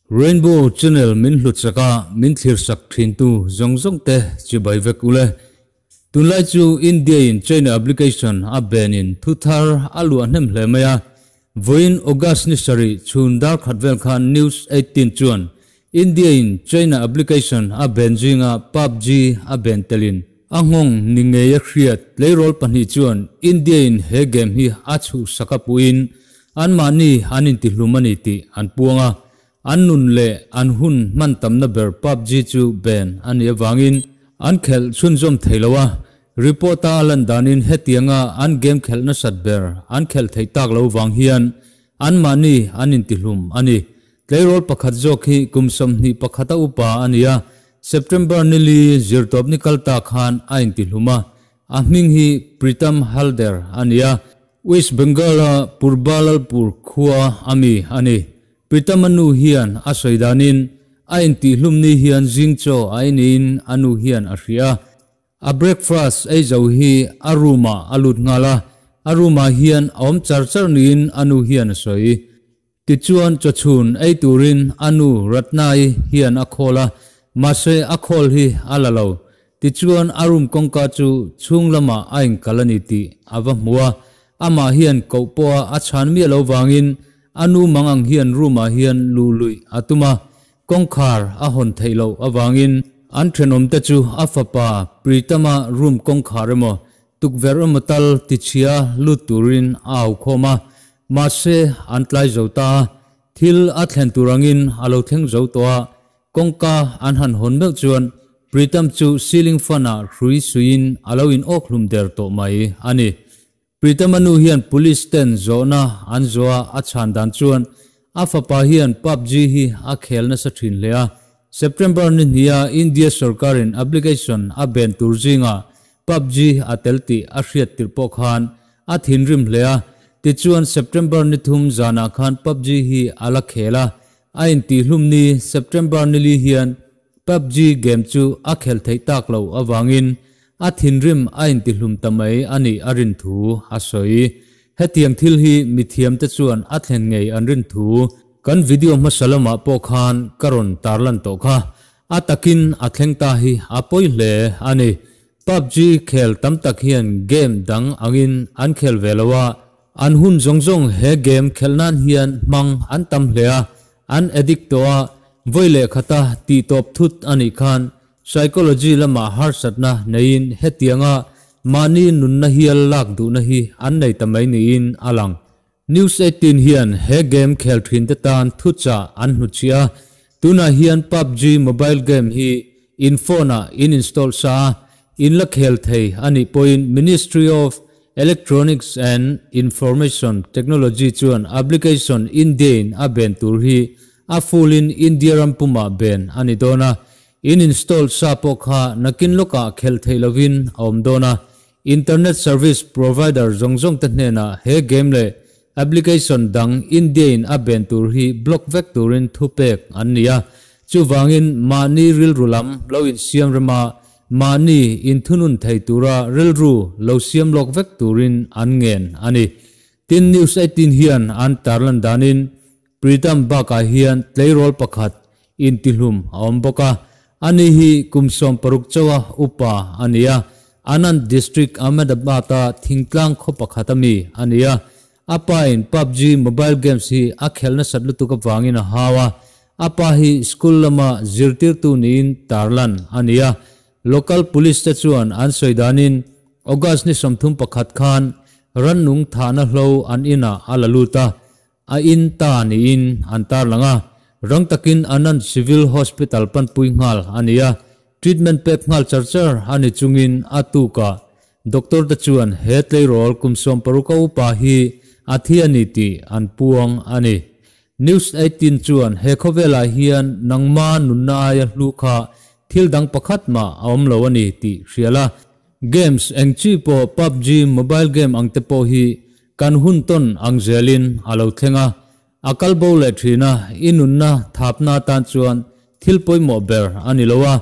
Rainbow channel min hlutsak a, min thlirsak thintu zawng zawng te chibai vek ule. Tunlai chu India in China application a ban in thu thar a luah hnem hle mai a. Vawiin August ni sarih chhun dar khat vel khan News 18 chuan India in China application a ban zinga PUBG a ban telin a nghawng ni ngei a hriat tleirawl pahnih chuan India in he game hi a chhuhsak a puhin anmahni an intihlum a ni tih an puang a. An nun leh an hun hman tamna ber PUBG chu ban a nih avangin an khelh chhunzawm thei lo a, report-a a lan danin hetianga an game khelh nasat ber an khelh theih tak lo vang hian anmahni an intihlum a ni. Tleirawl pakhat zawk hi kum 21 a upa a ni a, September nili zirtawp ni kal ta khan a intihlum a, a hming hi Pritam Halder a ni a, West Bengal-a Purbalalpur khua a mi a ni. Pritam a nu hian a sawi danin a intihhlum ni hian zing chaw a iniin a nu hian a hria a. A breakfast ei zo hi a room ah a lut nghal a, a room ah hian a awm char char niin a nu hian a sawi. Tichuan chawchhun ei turin a nu Ratnai hian a call a, mahse a call hi a la lo. Tichuan a room kawngka chu chhung lamah a inkal a ni tih a va hmu a, amah hian koh pawha a chhan miah lo vangin a nu mang ang hian room ah hian luh luih a tum a, kawngkhar a hawn theih loh avangin an thenawmte chu a fapa Pritam-a room kawngkhar emaw tukverh emaw tal tichhia lut turin a au khawm a, mahse an tlai zo ta a, thil a thlen tur angin a lo thleng zo tawh a, Kawngka an han hawn meuh chuan Pritam chu ceiling fan ah hrui suiin a lo in awk hlum der tawh mai a ni. Pritam a nu hian police ten zawhna an zawh a a chhan dan chuan a fapa hian PUBG hi a khel nasa thin hle a. September ni hniha India sorkarin application a ben tur zingah PUBG a tel tih a hriat tirh pawh khan a thinrim hle a. Tichuan September ni thum zanah khan PUBG hi a la khel a, A intihhlum ni September nili hian PUBG game chu a khelh theih tak loh avangin a thinrim a intihlum ta mai a nih a rin thu a sawi. Hetiang thil hi mithiamte chuan a thlen ngei an rin thu kan video hmasa lamah pawh khan ka rawn tarlan tawh kha. A takin a thleng ta hi a pawi hle a ni. PUBG khel tam tak hian game dang angin an khel ve lo a, An hun zawng zawng he game khelh nan hian hmang an tam hle a, an addict tawh a, vawi leh khata tih tawp thut a nih khan psychology lamah harsatna neiin hetianga mahni nunna hial lak duhna hi an nei ta mai niin a lang. News 18 hian he game khel thinte tan thuchah an hnuchhiah a, tunah hian PUBG mobile game hi in phone ah in install sa a, in la khel thei a nih pawhin Ministry of Electronics and Information Technology chuan application India-in a ben tur hi a full-in India ram pumah ben a ni dawn a, in install sa pawh kha nakin lawkah khelh theih lovin a awm dawn a. Internet service provider zawng zawng te hnenah he game leh application dang India-in a ben tur hi block vek turin thupek an ni a, chuvangin mahni rilru lam lo insiam rema Mahni inthunun thei tura rilru lo siam lawk vek turin an ngen a ni. Tin, News 18 hian an tarlan danin Pritam bakah hian tleirawl pakhat intihlum a awm bawk a, ani hi kum 60 chauha upa a ni a, Anand District Ahmedabad-a thingtlang khaw pakhat a mi a ni a. A pa in PUBG mobile games hi a khelh nasat lutuk avangin a hau a, a pa hi school lama zirtirtu niin tarlan a ni a. Local police te chuan an sawi danin August ni 31 khan rannung thahna hlo an inah a la lut a, a in ta niin an tarlang a, rang takin Anand Civil Hospital panpui nghal a ni a, treatment pek nghal char char a ni chungin a tukah Doctor te chuan he tleirawl kum 60 a upa hi a thi a ni tih an puang a ni. News 18 chuan he khawvelah hian nangma nunna aia hlu kha thil dang pakhat mah a awm lo a ni tih hria la. Games eng chi pawh PUBG mobile game ang te pawh hi kan hun tawn ang zelin a lo thleng a, a kal bo leh thin a, i nunna thapna atan chuan thil pawimawh ber a ni lo a,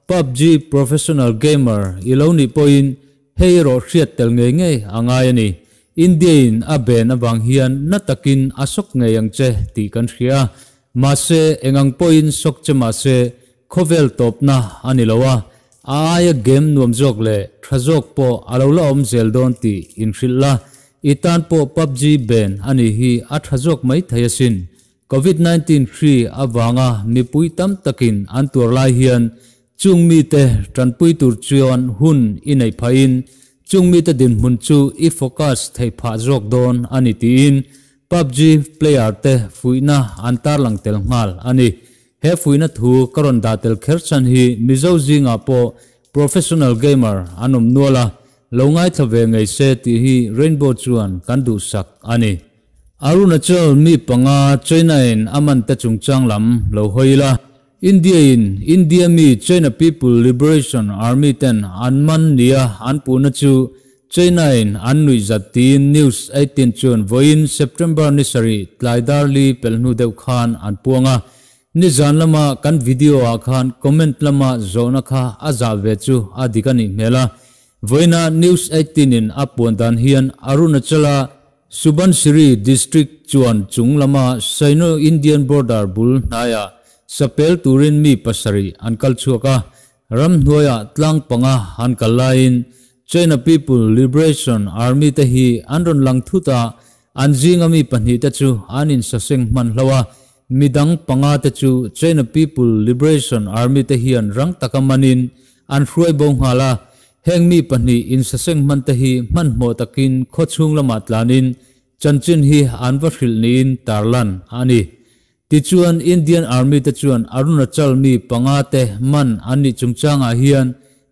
PUBG professional gamer i lo nih pawhin Hei erawh hriat tel ngei ngei a ngai a ni. India-in a ben avang hian na takin a sawk ngei ang che tih kan hria a. Mahse, eng ang pawhin sawk che mahse, khawvel tawpna a ni lo a, a aia game nuam zawk leh tha zawk pawh a lo la awm zel dawn tih inhrilh la, i tan pawh PUBG ben a nih hi a tha zawk mai thei asin. Covid 19 hri avanga mipui tam takin an tuar lai hian chung mite tanpui tur chuan hun i neih phahin chung mite dinhmun chu i focus theih phah zawk dawn a ni tiin PUBG player te fuihna an tarlang tel nghal a ni. He fuihna thu ka rawn dah tel kher chhan hi Mizo zingah pawh professional gamer an awm nual a, lo ngaithla ve ngei se tih hi Rainbow chuan kan duhsak a ni. Arunachal mi panga China-in a man te chungchang lam lo hawi ila, India-in India mi China People Liberation Army ten an man nia an puhna chu China-in an nuih zat tiin News 18 chuan vawiin September ni sarih tlai dar li pelh hnu deuh khan an puang a. Nizan lama kan video ah khan comment lama zawhna kha a zah ve chu a dik a nih hmel a. Vawiina News 18 in a puan dan hian Arunachal-a Subansiri District chuan chung lama Sino-Indian border bul hnaiah sapel turin mi pasarih an kal chhuak a, ramhnuaiah tlang panga an kal laiin China People Liberation Army te hi an rawn lang thut a, an zinga mi pahnih te chu an insaseng hman hlo a, midang panga te chu China People Liberation Army te hian rang taka manin an hruai bo nghal a. Heng mi pahnih insaseng hman te hi hmanhmawh takin khawchhung lamah tlanin chanchin hi an va hrilh niin tarlan a ni. Tichuan Indian Army te chuan Arunachal mi panga te man an nih chungchangah hian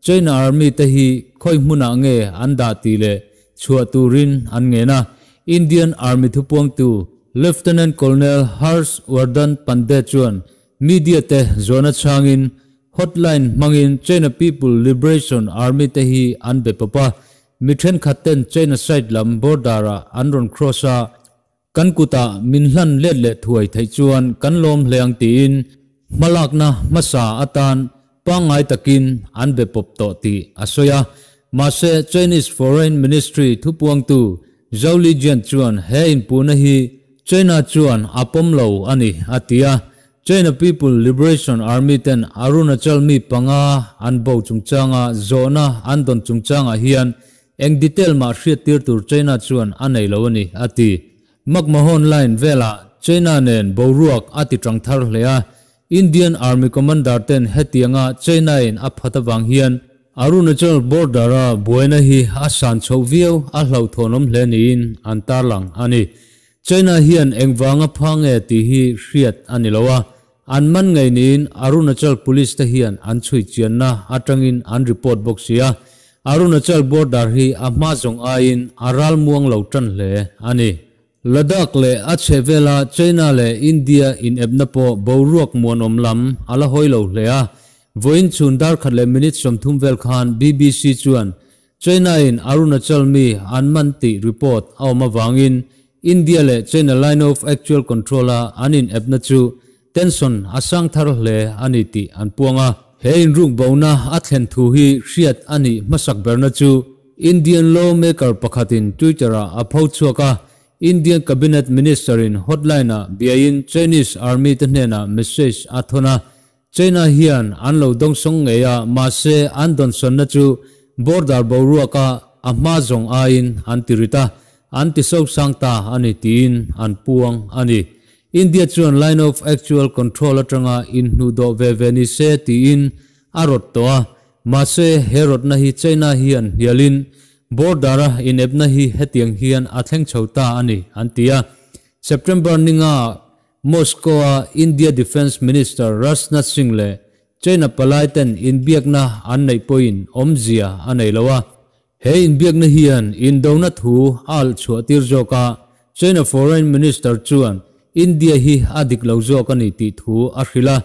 China Army te hi khawi hmunah nge an dah tih leh chhuah turin an ngen a. Indian Army thupuangtu Lieutenant Colonel Harsh Vardhan Pandey chuan media te zawhna chhangin Hotline hmangin China People Liberation Army te hi an be pawp a, mi thenkhat ten China side lam border ah an rawn cross a, kan kutah min hlan let leh thuai theih chuan kan lawm hle ang tiin hmalakna hmasa atan pangngai takin an be pawp tawh tih a sawi a. Mahse Chinese Foreign Ministry thupuangtu Zhao Lijian chuan he inpuhna hi China chuan a pawm lo a ni a ti a, China People Liberation Army ten Arunachal mi panga an bo chungchanga zawhna an dawn chungchangah hian eng detail mah hriattir tur China chuan a nei lo a ni, a ti. McMahon Line velah China nen boruak a ti tang thar hle a, Indian Army Commander ten hetianga China in a phat avang hian Arunachal border a buaina hi a san chhoh viau a hlauhthawnawm hle niin an tarlang a ni. China hian engvanga pha nge tih hi hriat a ni lo a, an man ngei niin Arunachal Police te hian an chhui chianna atangin an report bawk si a, Arunachal border hi a hma zawng aiin a ral muang lo tan hle a ni. Ladakh leh a chhehvela China leh India inepna pawh boruak muanawm lam a la hawi lo hle a, vawiin chhun darkhat leh minute 30 vel khan BBC chuan China-in Arunachal mi an man tih report a awm avangin India leh China Line of Actual Control-a an inepna chu tension a sang thar hle a ni tih an puang a. He inrukbona a thlen thu hi hriat a nih hmasak berna chu Indian lawmaker pakhatin Twitter-ah a pho chhuak a, Indian Cabinet Minister-in hotline-ah biain Chinese Army te hnenah message a thawn a, China hian an lo dawngsawng ngei a, mahse an dawnsawnna chu border boruaka a hma zawng aiin an ti rit a, an ti sosang ta a ni tiin an puang a ni. India chuan Line of Actual Control atanga inhnuhdawh ve ve ni se tiin a rawt tawh a, mahse he rawtna hi China hian hnialin border-a inepna hi hetiang hian a thleng chho ta a ni an ti a. September ninga Moscow-a India Defence Minister Rajnath Singh leh China palai ten inbiakna an neih pawhin awmzia a nei lo a. He inbiakna hian indona thu a alh chhuah tir zawk a, China Foreign Minister chuan India hi a dik lo zawk a ni tih thu a hrilh a.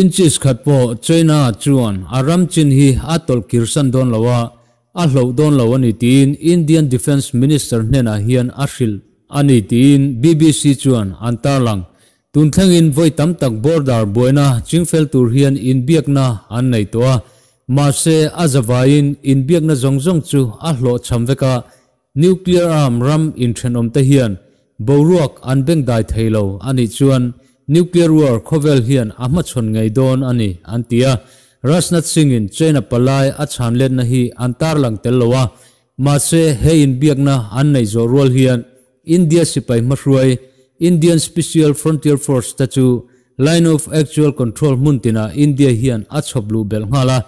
Inches khat pawh China chuan a ram chin hi a tawlh kirsan dawn lo a, a hloh dawn lo a ni tiin Indian Defence Minister hnenah hian a hrilh a ni tiin BBC chuan an tarlang. Tun thlengin vawi tam tak border buaina chingfel tur hian inbiakna an nei tawh a. Mahse a zavaiin inbiakna zawng zawng chu a hlawhchham vek a, nuclear arm ram inthenawm te hian boruak an bengdai thei lo a nih chuan nuclear war khawvel hian a hmachhawn ngei dawn a ni, an ti a. Rajnath Singh-in China palai a chhan letna hi an tarlang tel lo a, mahse he inbiakna an neih zawh rual hian India sipai hmahruai Indian Special Frontier Force te chu Line of Actual Control hmun tinah India hian a chhawp luh belh nghal a.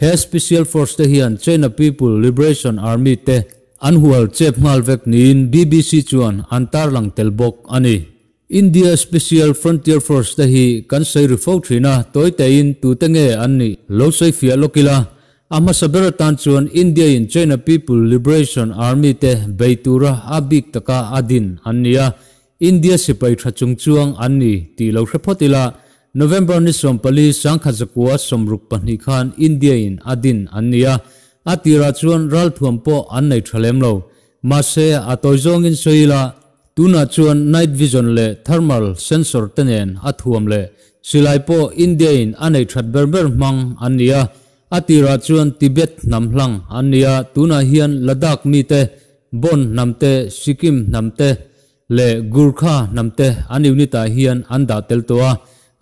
He Special Force te hian China People Liberation Army te an hual chep nghal vek niin BBC chuan an tarlang tel bawk a ni. India Special Frontier Force te hi kan sawi ri fo thin a, tawi tein tute nge an nih lo sawi fiah lawk ila. A hmasa ber atan chuan India in China People Liberation Army te bei tura a bik taka a din an ni a, India sipai tha chung chuang an ni tih lo hre phawt ila, November ni 14 1962 khan India in a din an ni a, a tirah chuan ralthuam pawh an nei tha lem lo. Mahse, a tawi zawngin sawi ila, tunah chuan night vision leh thermal sensor te nen a thuam leh silai pawh India in a nei that ber ber hmang an ni a, a tirah chuan Tibet hnam hlang an ni a, tunah hian Ladakh mite, Bon hnam te, Sikkim hnam te leh Gurkha hnam te an unit ah hian an dah tel tawh a,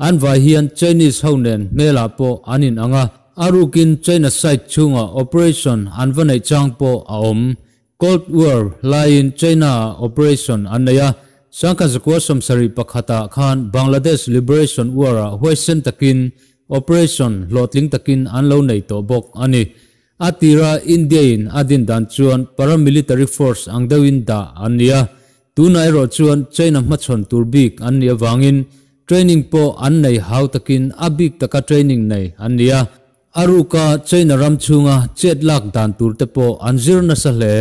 an vai hian Chinese ho nen hmelah pawh an in ang a, a rukin China side chhungah operation an va neih chang pawh a awm. Cold War laiin China-ah operation an nei a, 1971-ah khan Bangladesh Liberation War-ah huaisen takin operation hlawhtling takin an lo nei tawh bawk a ni. A tira India-in a din dan chuan paramilitary force ang deuhin dah an ni a, tunah erawh chuan China hmachhawn tur bik an nih avangin training pawh an nei hau takin a bik taka training nei an ni a. A ruka China ram chhunga chet lak dan tur te pawh an zir nasa hle.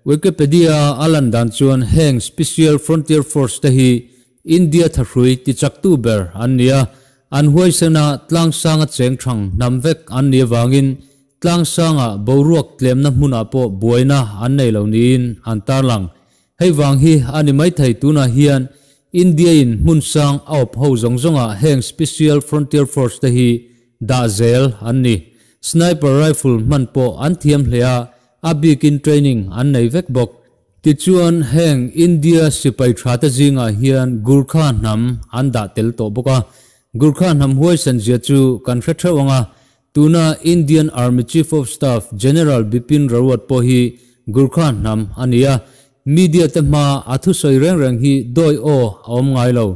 Wikipedia a lan dan chuan heng Special Frontier Force te hi India thahrui tichaktu ber an ni a, an huaisena tlangsanga cheng thang hnam vek an nih avangin tlangsanga boruak tlemna hmunah pawh buaina an nei lo niin an tarlang. Hei vang hi a ni maithei tunah hian India in hmun sang a awp ho zawng zawngah heng Special Frontier Force te hi dah zel an ni. Sniper rifle hman pawh an thiam hle a, a bikin training an nei vek bawk. Tichuan heng India sipai tha te zingah hian Gurkha hnam an dah tel tawh bawk a. Gurkha hnam huaisen zia chu kan hre theuh ang a, Tuna Indian Army Chief of Staff General Bipin Rawat pawh hi Gurkha hnam a ni a, media te hma a thusawi reng reng hi dawi aw a awm ngai lo.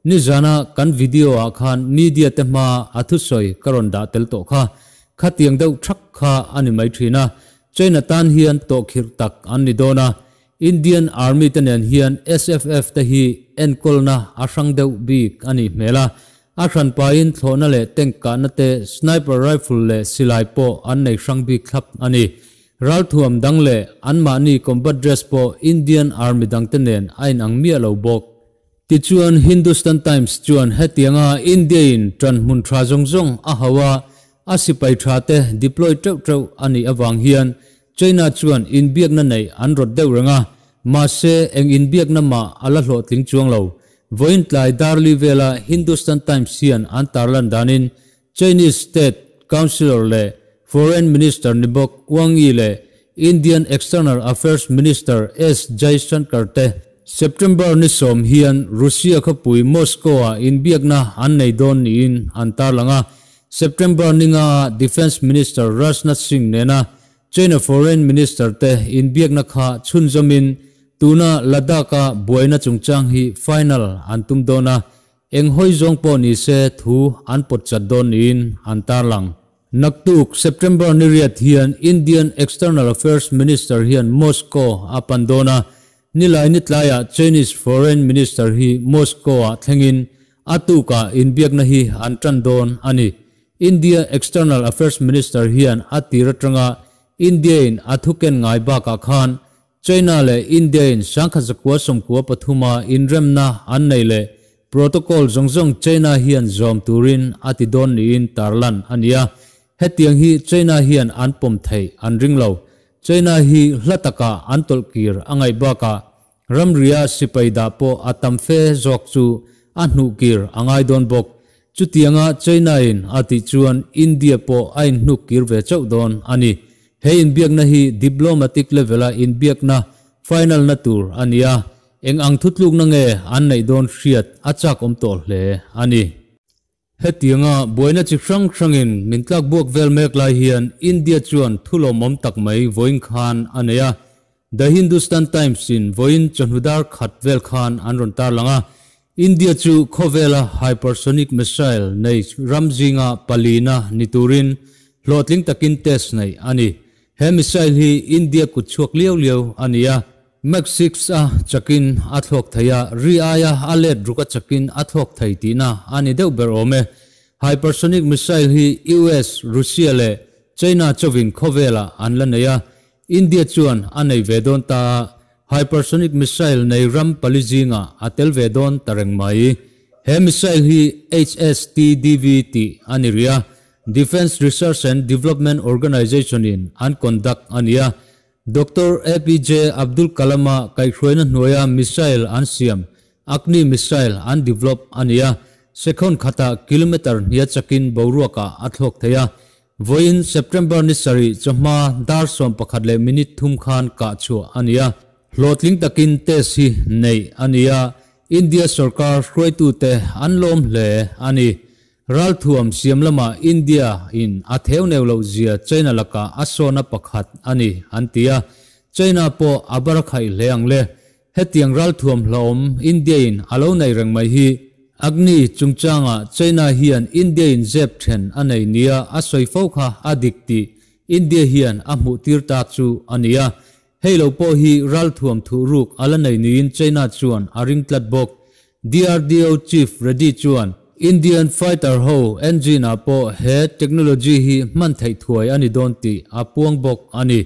Nizana kan video ah khan media te hma a thusawi ka rawn dah tel tawh kha. Khatiang deuh thak kha a ni mai thin a, China tan hian tawhkhirh tak an ni dawn a, Indian Army te nen hian SFF te hi enkawlna a hrang deuh bik a nih hmel a, a hran pahin thlawhna leh tank kahna te, sniper rifle leh silai pawh an nei hrang bik thlap a ni. Ralthuam dang leh anmahni combat dress pawh Indian Army dangte nen a inang miah lo bawk. Tichuan Hindustan Times chuan hetianga India-in ṭan hmun ṭha zawng zawng a hauh a, a sipai ṭha te deploy ṭeuh ṭeuh a nih avang hian China chuan inbiakna neih an rawt deuh reng a, mahse eng inbiakna mah a la hlawhtling chuang lo. Vawiin tlai Darli vela Hindustan Times hian an tarlan danin Chinese State Councillor leh Foreign Minister ni bawk Wang Yi leh Indian External Affairs Minister S Jaishankar te September ni 10 hian Russia khawpui Moscow-ah inbiakna an nei dawn niin an tarlang a. September ni nga-ah Defence Minister Rajnath Singh nena China Foreign Minister te inbiakna kha chhunzawmin tuna Ladakh-a buaina chungchang hi final an tum dawn a, eng hawi zawng pawh ni se thu an pawt chat dawn niin an tarlang. Naktuk September ni riat hian Indian External Affairs Minister hian Moscow a pan dawn a, Nilai ni tlaiah Chinese Foreign Minister hi Moscow-ah thlengin a tukah inbiakna hi an tan dawn a ni. India External Affairs Minister hian a tir atanga India-in a thuken ngai bakah khan China leh India-in 1993-a inremna an nei leh protocol zawng zawng China hian zawm turin a ti dawn niin tarlan a ni a. Hetiang hi China hian an pawm theih an ring lo. China hi hla takah an tawlh kir a ngaih bakah ramria sipai dah pawh a tam fe zawk chu a hnuh kir a ngai dawn bawk. Chutianga China in a tih chuan India pawh a inhnuk kir ve chauh dawn a ni. He inbiakna hi diplomatic level-a inbiakna final na tur a ni a, eng ang thutlukna nge an neih dawn hriat a chak awm tawh hle a ni. Hetianga buaina chi hrang hrangin min tlak buak vel mek lai hian India chuan thu lawmawm tak mai vawiin khan a nei a. The Hindustan Times in vawiin chawhnu dar khat vel khan an rawn tarlang a, India chu khawvela hypersonic missile nei ram zinga palina ni turin hlawhtling takin test neih a ni. He missile hi India kut chhuak liau liau a ni a. Mach 6 a chakin a thlawk thei a, ri aia a let ruk a chakin a thlawk thei tihna a ni deuh ber awm e. Hypersonic missile hi US, Russia leh China chauhin khawvelah an la nei a, India chuan a nei ve dawn ta a, hypersonic missile nei ram pali zingah a tel ve dawn ta reng mai. He missile hi HSTDV tih a ni rih a, Defence Research and Development Organisation in an conduct a ni a. Doctor APJ Abdul Kalam-a kaihhruaina hnuaia missile an siam Agni missile an develop a ni a, sekhon khatah kilometre hnia chakin boruakah a thlawk thei a. Vawiin September ni sarih chawhma dar 11:03 khan kah chhuah a ni a, hlawhtling takin test hi neih a ni a, India sorkar hruaitute an lawm hle a ni. Ralthuam siam lamah India in a theu neu loh zia China lakah a sawna pakhat a ni an ti a, China pawh a bar khaih hle ang le. Hetiang ralthuam hlauhawm India in a lo nei reng mai hi Agni chungchangah China hian India in zep then a nei nia a sawi fo kha a dik tih India hian a hmuh tir ta chu a ni a. Hei lo pawh hi ralthuam thuh ruk a la nei niin China chuan a ring tlat bawk. DRDO Chief Reddy chuan Indian fighter ho engine ah pawh he technology hi hman theih thuai a ni dawn tih a puang bawk a ni.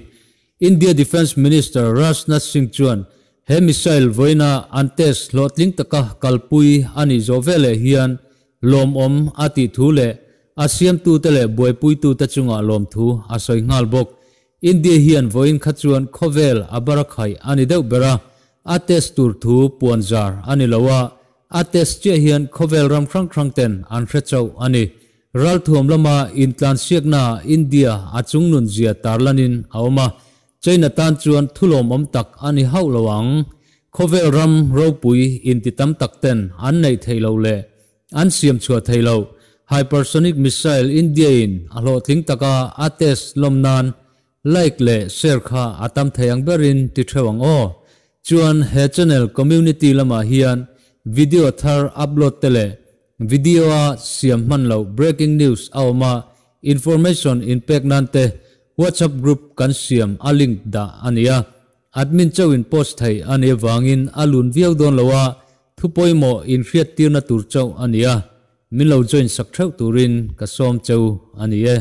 India Defence Minister Rajnath Singh chuan he missile vawiina an test hlawhtling taka kalpui a nih zawh veleh hian lawmawm a tih thu leh a siamtute leh buaipuitute chungah lawmthu a sawi nghal bawk. India hian vawiin kha chuan khawvel a barakhaih a ni deuh ber a, a test tur thu puanzar a ni lo a, a test chiah hian khawvel ram hrang hrang ten an hre chauh a ni. Ralthuam lama intlansiaknaah India a chungnun zia tarlanin a awm a, China tan chuan thulawmawm tak a ni hauh lo ang. Khawvel ram ropui inti tam tak ten an neih theih loh leh an siam chhuah theih loh hypersonic missile India in a hlawhtling taka a test lawm nan like leh share kha a tam thei ang berin ti theuh ang aw. Chuan he channel community lamah hian video thar upload te leh Video a siam hman loh breaking news a awm a, information inpek nan te WhatsApp group kan siam a link dah a ni a, admin chauh in post thei a nih avangin a lun viau dawn lo a, thu pawimawh inhriattirna tur chauh a ni a, min lo join sak theuh turin ka sawm cheu a ni e.